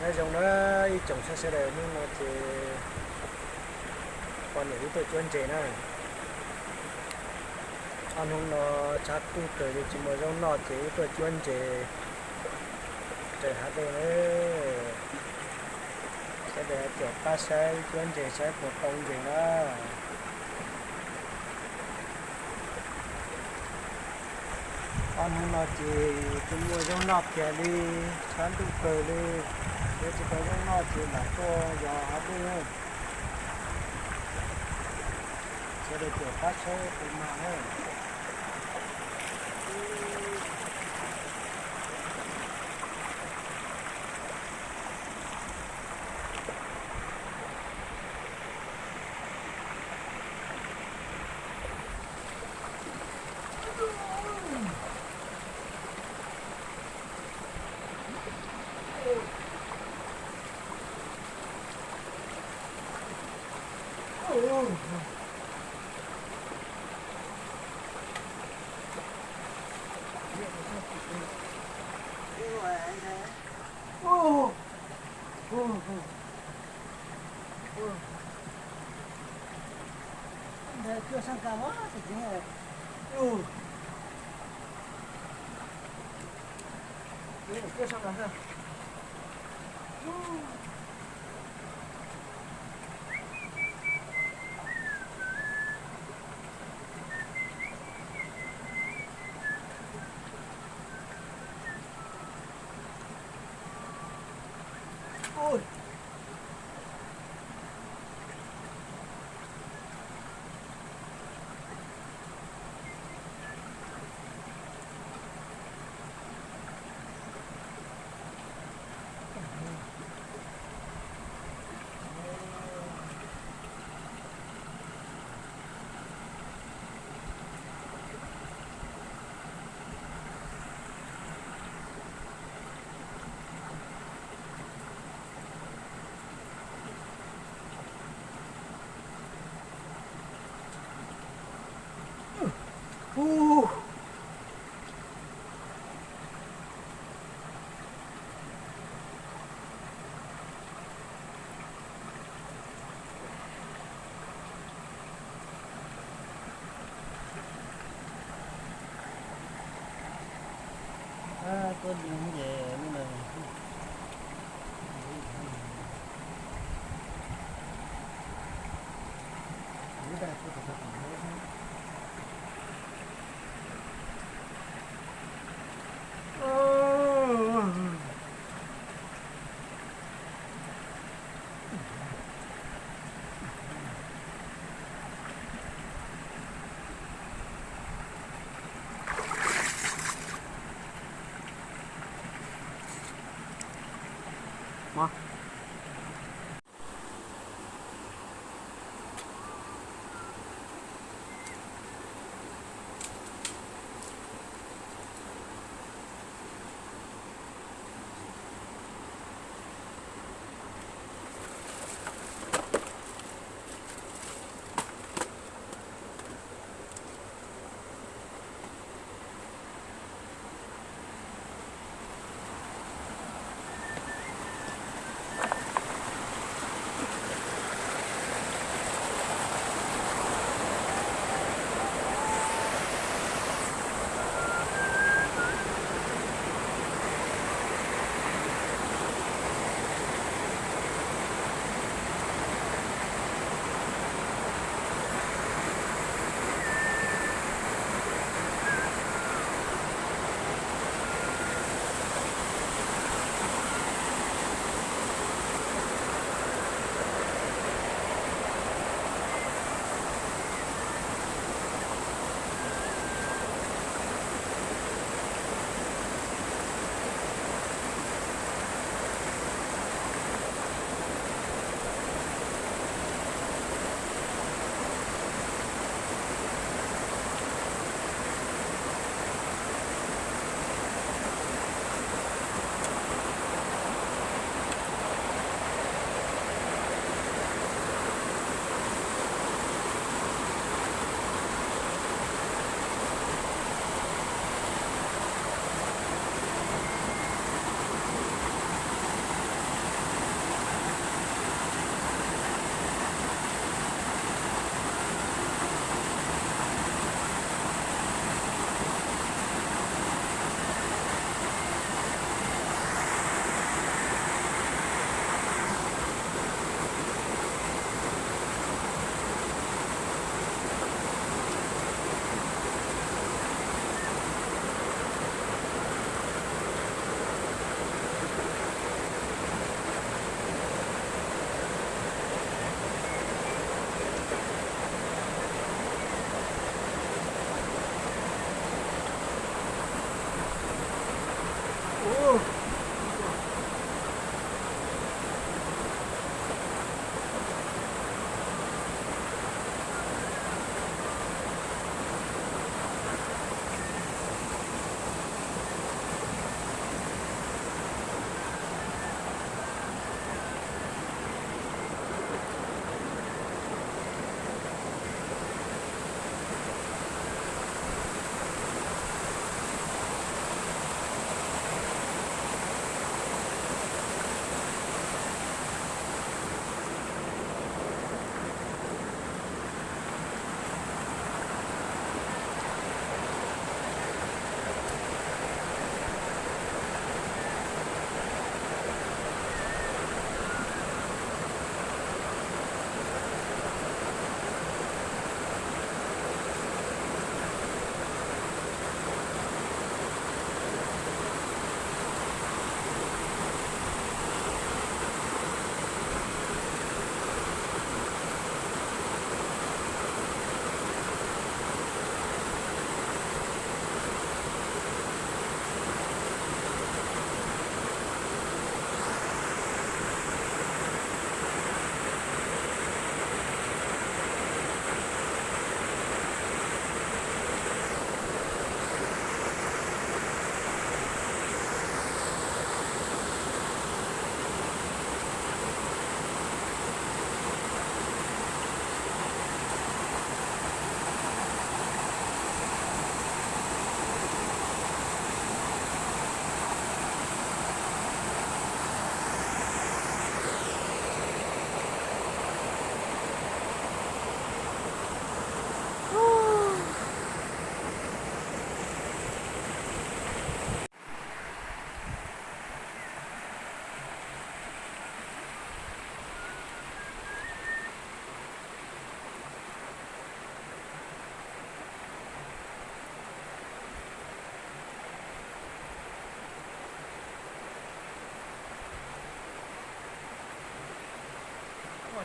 Nyob zoo na ib tsoom saib sawv daws, hnub no ces poj niam wb tuaj cuab ntses na. Ob hnub no tshav kub kawg ces tsis muaj zaub noj ces wb tuaj cuab ntses raws hav dej na. Sawv daws caum pab saib wb cuab ntses saib puas tau ntses na. Ob hnub no ces tsis muaj zaub noj kiag li, tshav ntuj kawg li, yuav tsis tau zaub noj ces lam tuaj yos hav dej. Sawv daws caum pab saib puas mag na. Ntawd cua sab nkas mas, tus tsev. Cua sab nkas. Tuaj li ces lub no.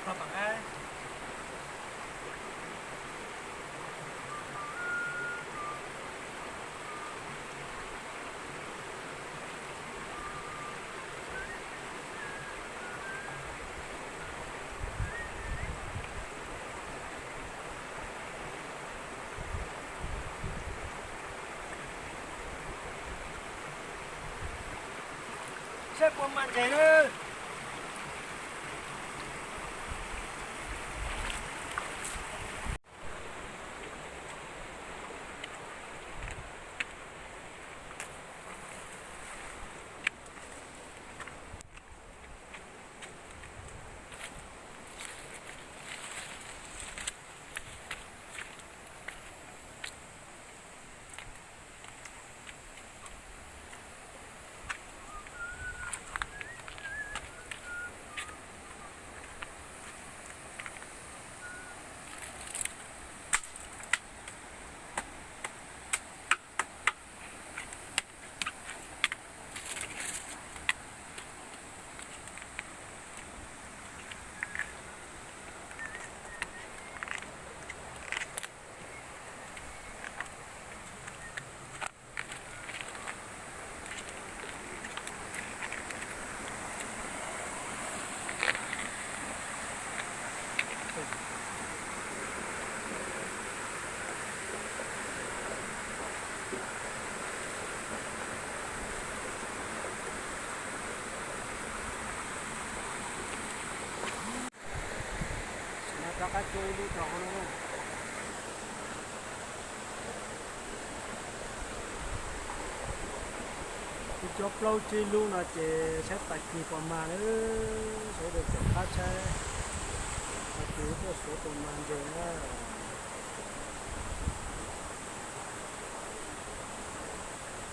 Saib puas mas ntses na. Rov qab cuab ib lub rau hauv no. Kuv cuab plaub tsib lub no ces saib tas kis puas mag na. Sawv daws caum qab saib tas kis tuaj suav puas mag ntses na.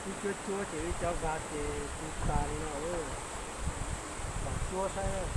Ib cuab cuab ces ib cov vas ces tu tas li no. Kom cuab saib.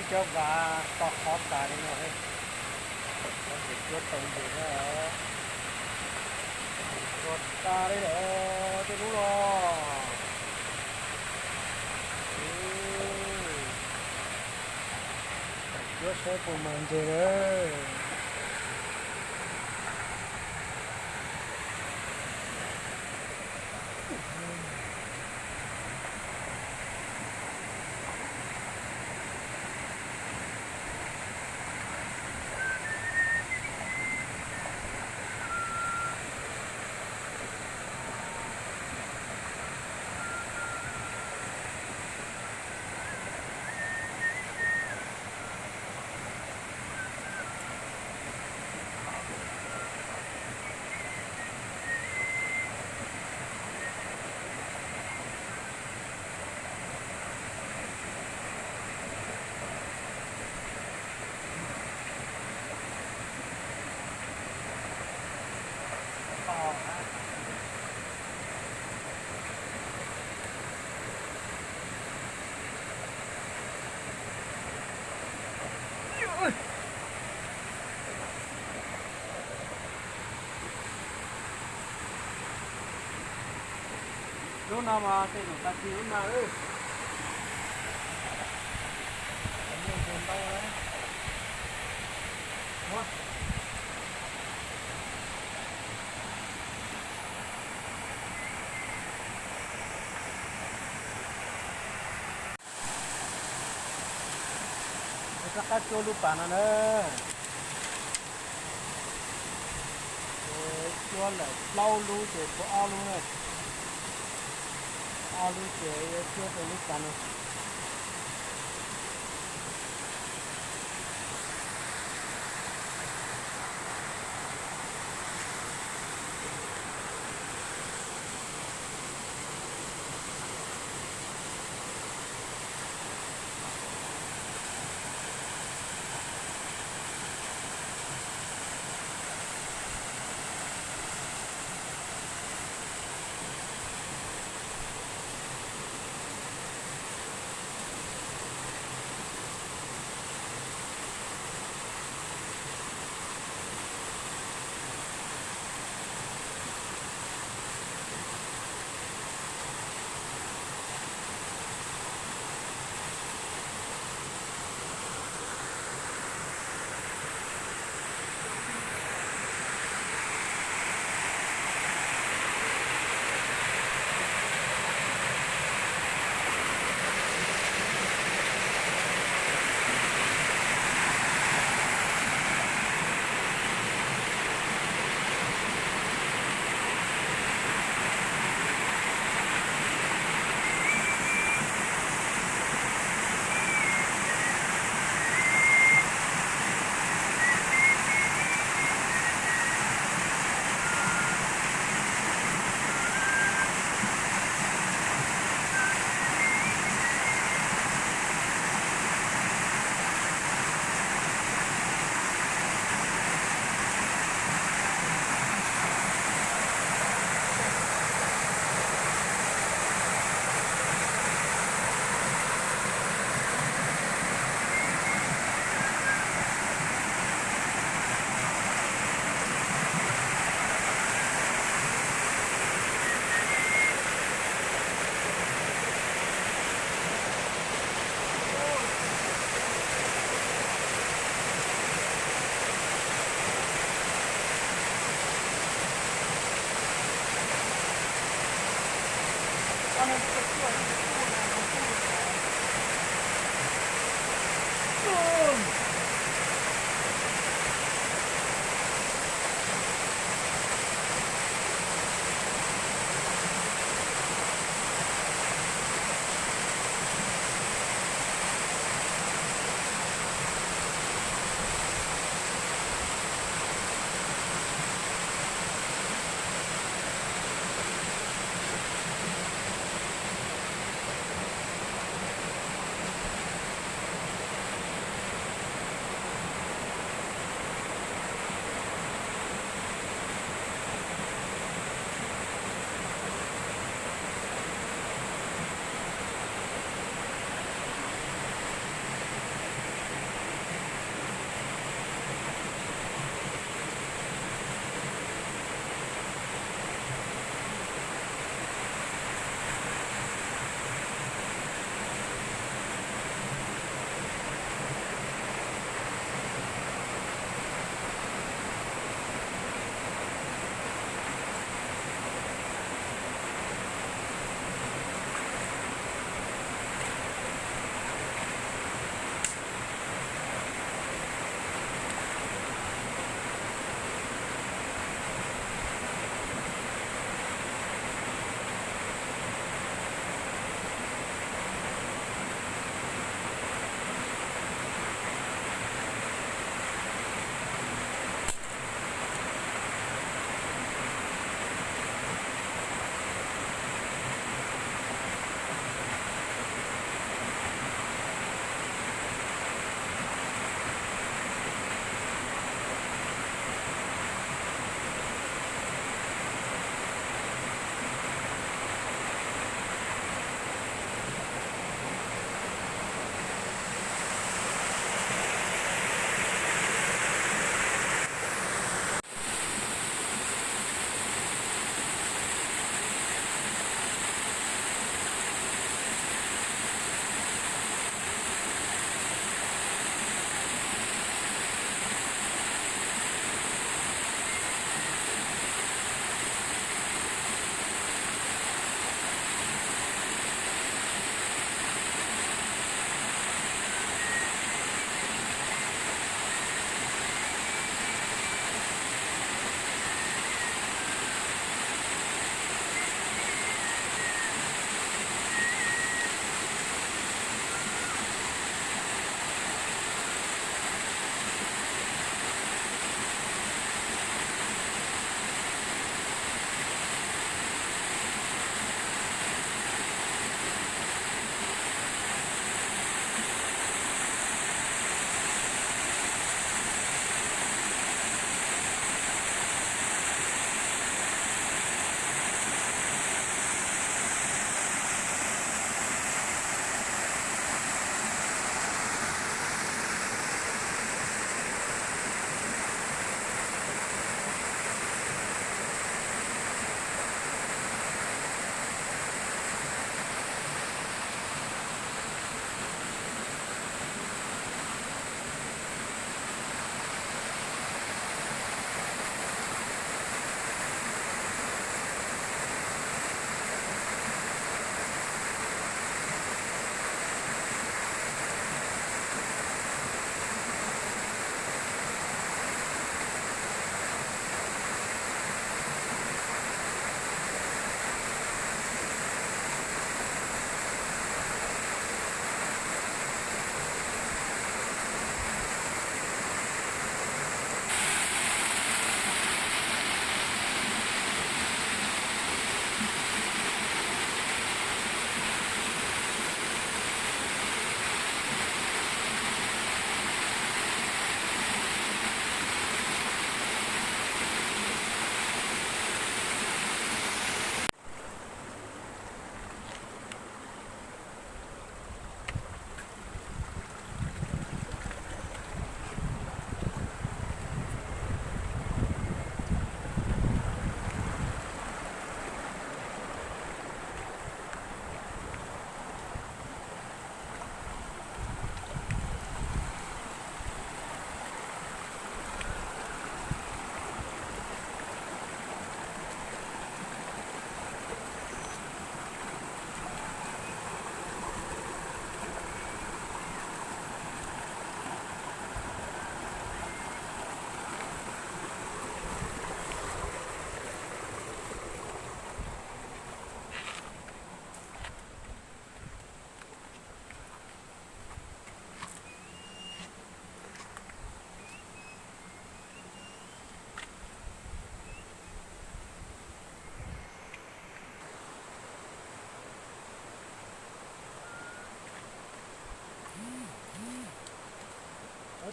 Ib cov vas to qhov tas li no. Cov ntses cuab tau ntses na. Ua tas li lawm tej lub no. Cuab saib puas mag ntses na. Lub no mas tej zaum tag kis lub no. Rov qab cuab lub pas no na. Ces cuab lawm plaub lub ces tshuav ob lub na. Ob lub ces yuav cuab rau lub pas no.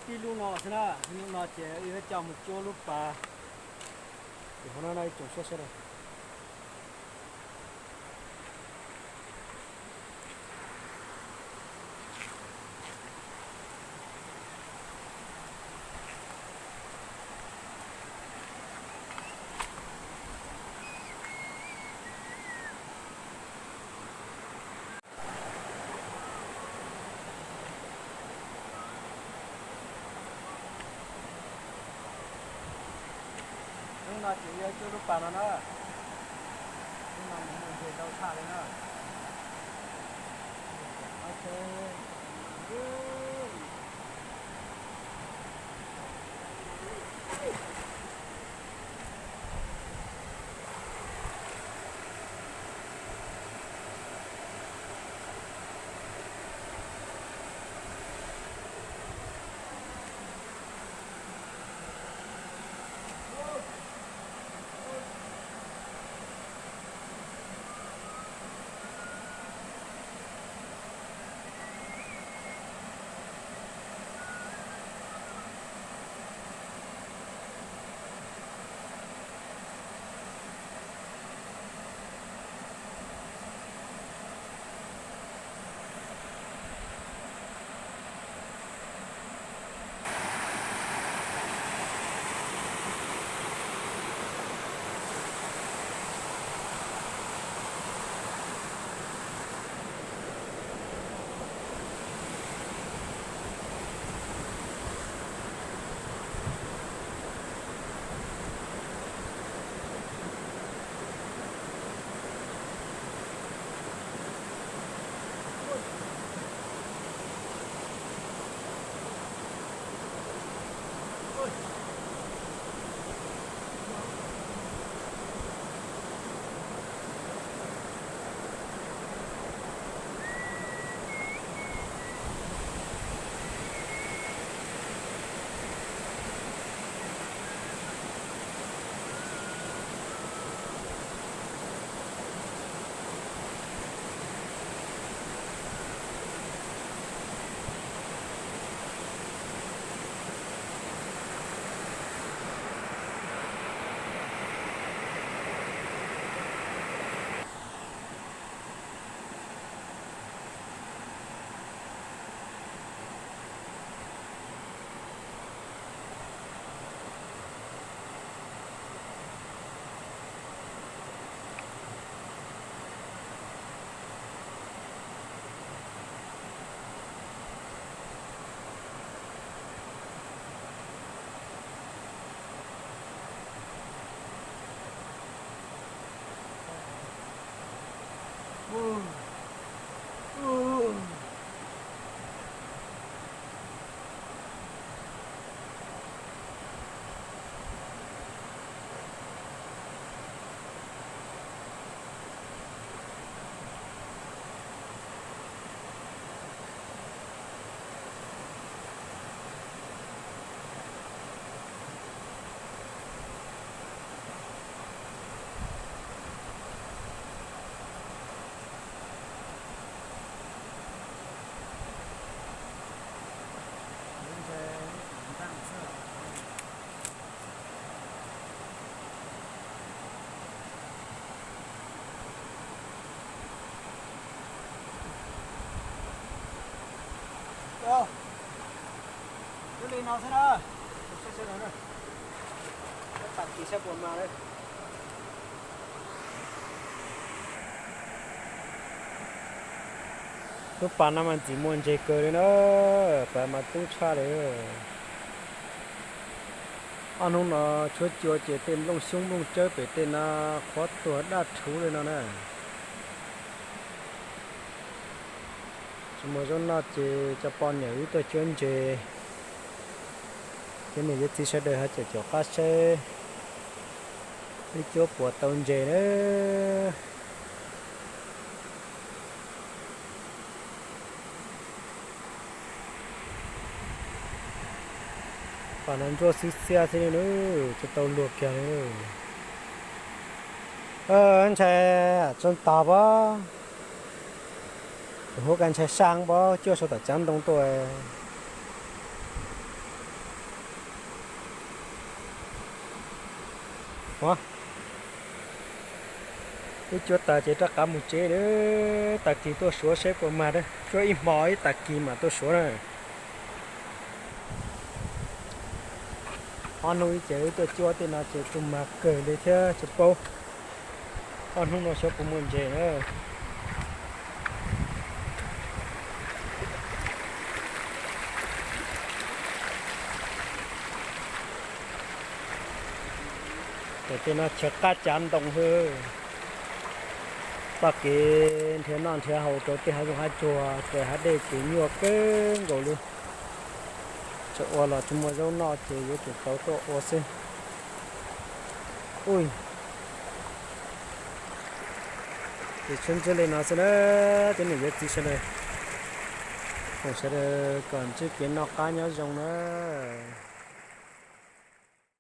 Ib lub no xwb na, hnub no ces wb coj mus cuab lub pas. Ces hauv no no ib tsoom saib sawv daws. Hnub no ces yuav cuab lub pas no na. Hnub no mus muaj ntses ntau tshaj li na. Li no xwb na, saib sawv daws na, pab tam kis saib puas mas lawm. Lub pas no mas ntxim muaj ntses kawg li na, pas mas tub tshaj li. Ob hnub no tshuab cua ces tej nplooj xyoob nplooj tsawb pem tej no qhuav tuag daj rhuv li no na. Tsis muaj zaub noj ces cov poj niam wb tuaj cuab ntses, cov niam cov txiv sawv daws ho caum caum qab saib wb cuab puas tau ntses na. Pas no ntsuab xwb xiab xwb li na, tsis tau luag kiag li. Ntshai tso tog pab, tus huab ka ntshai sab pab cuaj sau tom cav ntoo tuaj. Ua, wb cuab tas ces rov qab mus tsev lawm, tag kis tuaj suav saib puas mag, cuab ib hmo ib tag kis mam tuaj suav na. Ob hnub ib ces wb tuaj cuab tej no ces tsuas mag kawg li thiab tsis paub ob hnub no xyov puas muaj ntses na. Ces tej no chaw qab cav ntoo xwb. Txoj kev nrhiav noj nrhiav haus rau tej hav zoov hav tsuag ces hav dej ces nyuaj kawg nkaus li. Tseem ua los tsis muaj zaub noj ces yuav tsum tau tuaj ua xwb. Ui, ces tshwb ntswb li no xwb na, cov niam cov txiv sawv daws, foom sawv daws kom ntsib kev noj qab nyob zoo na.